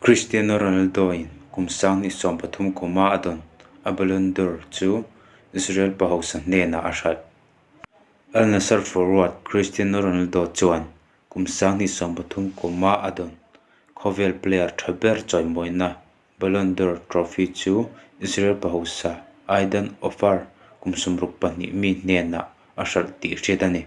Cristiano Ronaldo-in kum 2030 kuma a dawn a Ballon d'Or chu Israel pa hausa hnenah a hralh. Al Nassr forward Cristiano Ronaldo chuan kum 2030 kuma a dawn khawvel player tha ber chawimawina Ballon d'Or trophy chu Israel pa hausa Idan Ofer kum 62 mi hnenah a hralh tih hriat a ni.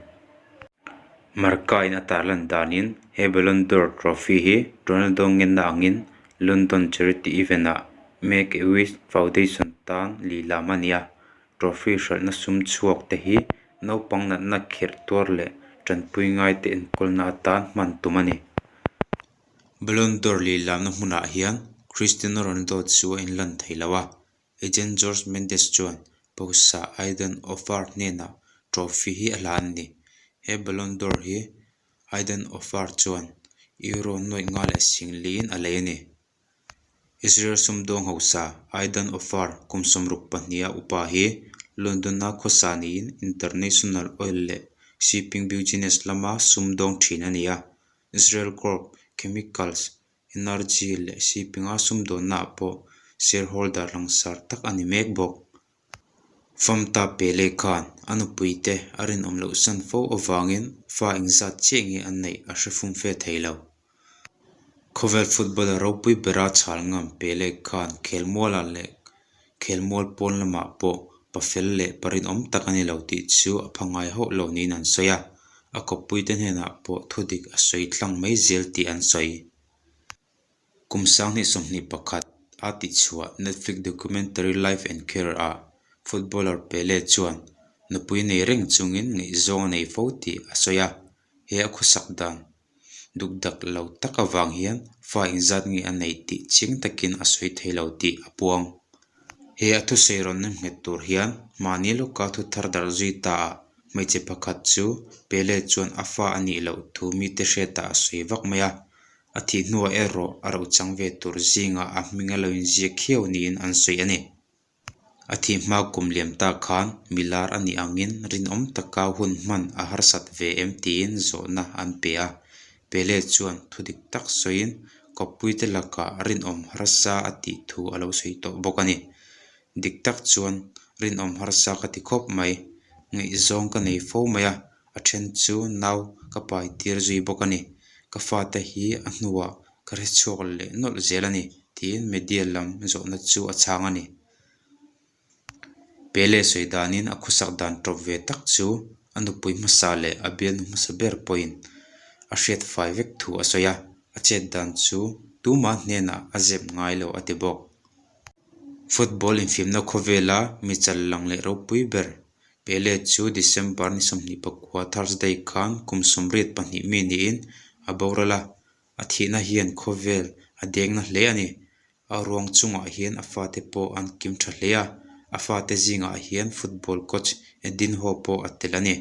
Marca-in a tarlan danin he Ballon d'Or trophy hi Ronaldo ngenna angin London charity event-ah Make-A-Wish Foundation tan lilam a ni a, trophy hralhna sum chhuak te hi naupang natna khirh tuar leh tanpui ngaite enkawlna atan hman tum a ni. Ballon d'Or lilamna hmunah hian Cristiano Ronaldo chu a inlan thei lo a, Agent Jorge Mendes chuan pawisa Aidan Offer hnenah trophy hi a hlan a ni. He Ballon d'Or hi Aidan Offer chuan Euro nuaih nga leh sing liin a lei a ni. Israel sumdawng hausa Aidan Offer kum 62 a upa hi London-a khawsa niin international oil leh shipping business lama sumdawng thin a ni a. Israel Corp Chemicals Energy leh shipping-a sumdawnnaah pawh shareholder langsar tak a ni mek bawk. Famta Pele khan a nupuite a rinawm loh san fo avangin fa engzat chiah nge an neih a hre fum fe thei lo. Khawvel footballer ropui bera chhal ngam Pele khan khelmualah leh khelmual pawn lamah pawh pa fel leh pa rinawm tak a ni lo tih chu a pha ngai hauh lo niin an sawi a, a kawppuite hnenah pawh thudik a sawi tlang mai zel tih an sawi. Kum 2021 a tihchhuah Netflix documentary Life and Career ah footballer Pele chuan nupui nei reng chungin ngaihzawng a nei fo tih a sawi a, he a khawsak dan dukdak lo tak avang hian fa engzat nge a neih tih chiang takin a sawi thei lo tih a puang. He a thusawi rawn nem nghet tur hian mahni lawka thu thar darh zui ta ah hmeichhe pakhat chu Pele chuan a fa a nih loh thu mite hriatah a sawi vak mai a, a thih hnuah erawh a rochang ve tur zingah a hming a lo inziak khiau niin an sawi a ni. A thih hma kum liam ta khan milar a nih angin rinawm taka hun hman a harsat ve em tiin zawhna an pe a. Pele chuan thu dik tak sawiin kawppuite lakah rinawm harsa a tih thu a lo sawi tawh bawk a ni. Dik tak chuan rinawm harsa ka ti khawp mai. Ngaihzawng ka nei fo mai a, a then chu nau ka pai tir zui bawk a ni. Ka fate hi a hnuah ka hre chhuak leh nawlh zel a ni, tiin media lam zawhna chu a chhang a ni. Pele sawi danin a khawsak dan tawp ve tak chu a nupui hmasa leh a bialnu hmasa ber pawhin a hriat fai vek thu a sawi a, a chet dan chu tuma hnenah a zep ngai lo a ti bawk. Football infiamna khawvela mi chal lang leh ropui ber Pele chu December ni 29 Thursday khan kum 82 mi niin a boral a, A thihna hian khawvel a dengna hle a ni. A ruang chungah hian a fate pawh an kim tha hle a, a fate zingah hian football coach Edinho pawh a tel a ni.